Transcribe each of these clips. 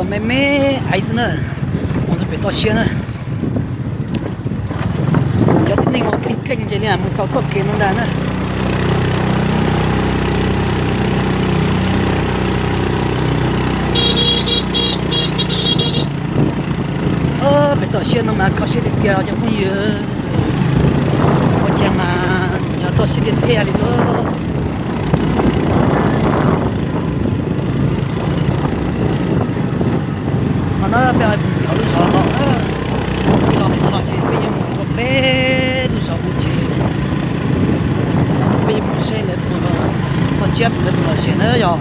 Me me aiv xwb na, mus rau pem toj siab na. Cov tib neeg uas keej keej ces li mus tau txoj kev no ntag na. Pem toj siab no mas kho siab tiag tiag cov phooj ywg. Ua cas mas yog toj siab tiag tiag li lawm. Qhov no peb mus cov lub zos los, ib los ntawm no los ces peb yuav mus rau peb lub zos mus ces peb yuav mus saib lawv puas, toj siab puas lawv puas lom zem na yog.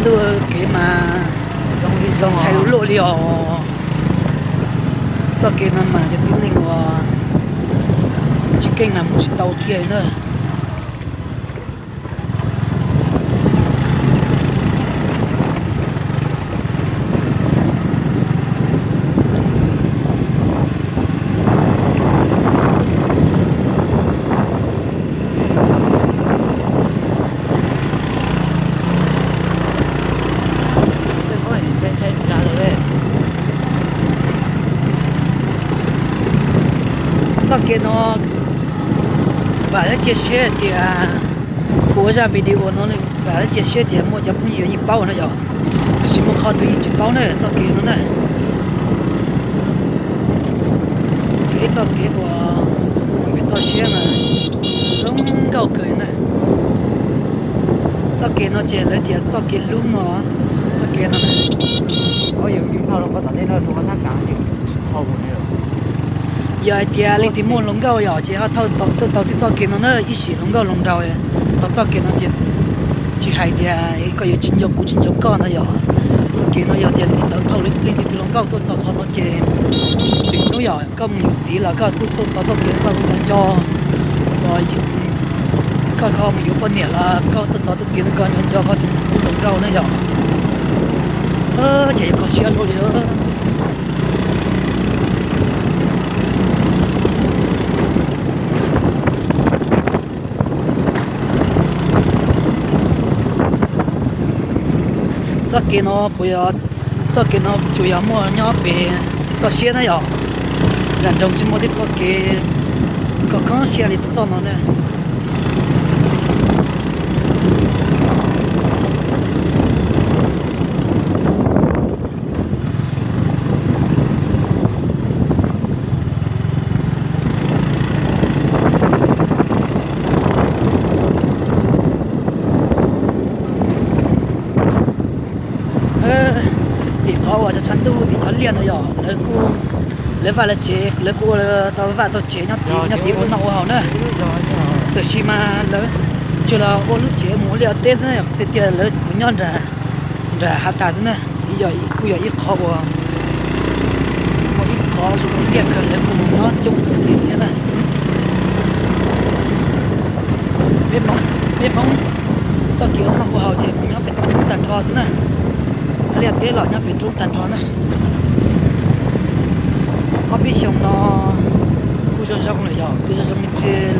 Ntuj, kev mas zoo ntshai ua luaj li os. Txoj kev no mas cov tib neeg uas tsis keej mas mus tsis tau kiag li na. Txoj kev no vam thiab cia siab tias kuv ua zaj video no, vam thiab cia siab tias muaj cov phooj ywg yeej paub no yog, tab sis muaj qhov twg yeej tsis paub na txoj kev no na. Ib txoj kev uas pem toj siab mas zoo nkauj kawg li na. Txoj kev no ces lawv tias txoj kev hlub no, txoj kev no. Yog hais tias leej twg muaj hluas nkauj yom ces ho thauj tuaj tau tib txoj kev no na, ib sim hluas nkauj hluas nraug tau txoj kev no ces tsis hais tias koj yuav tsis nco kuv tsis nco koj no yom. Txoj kev no yog tias leej twg thauj leej twg tus hluas nkauj tuaj txog qhov no ces lwm hnub yog koj mus yuav txiv los koj kuj tuaj txog txoj kev no koj kuj nco nco, koj ho mus yuav poj niam los koj tuaj txog txoj kev no koj nco nco koj tus hluas nkauj na yom. Ces yuav kho siab luaj li. Txoj kev no puas yog, txoj kev no tsuas yog muaj nyob pem toj siab na yom. Nram nroog tsis muaj tib txoj kev kho khoob siab li tus txoj no na. Tim qhov uas cov tshav ntuj tim cov liaj ntawd yog lawv kuj, lawv vaj lawv tsev, lawv kuj ua tau vaj tau tsev nyob tim ua noj ua haus na. Tiam sis mas lawv tsuas los ua lub tsev mus ua liaj teb xwb, tiag tiag lawv mus nyob nram hav tas xwb na. Yog kuj yog ib qhov uas, ib qhov zoo liaj kawg lawv kuj mus nyob coob kawg li thiab na. Peb Hmoob txoj kev ua noj ua haus ces mus nyob pem toj roob tag nrho xwb na. Liaj teb los nyob pem roob tag nrho na. Ob peb xyoo no kuj zoo zoo lawm yog kuj zoo zoo li tsis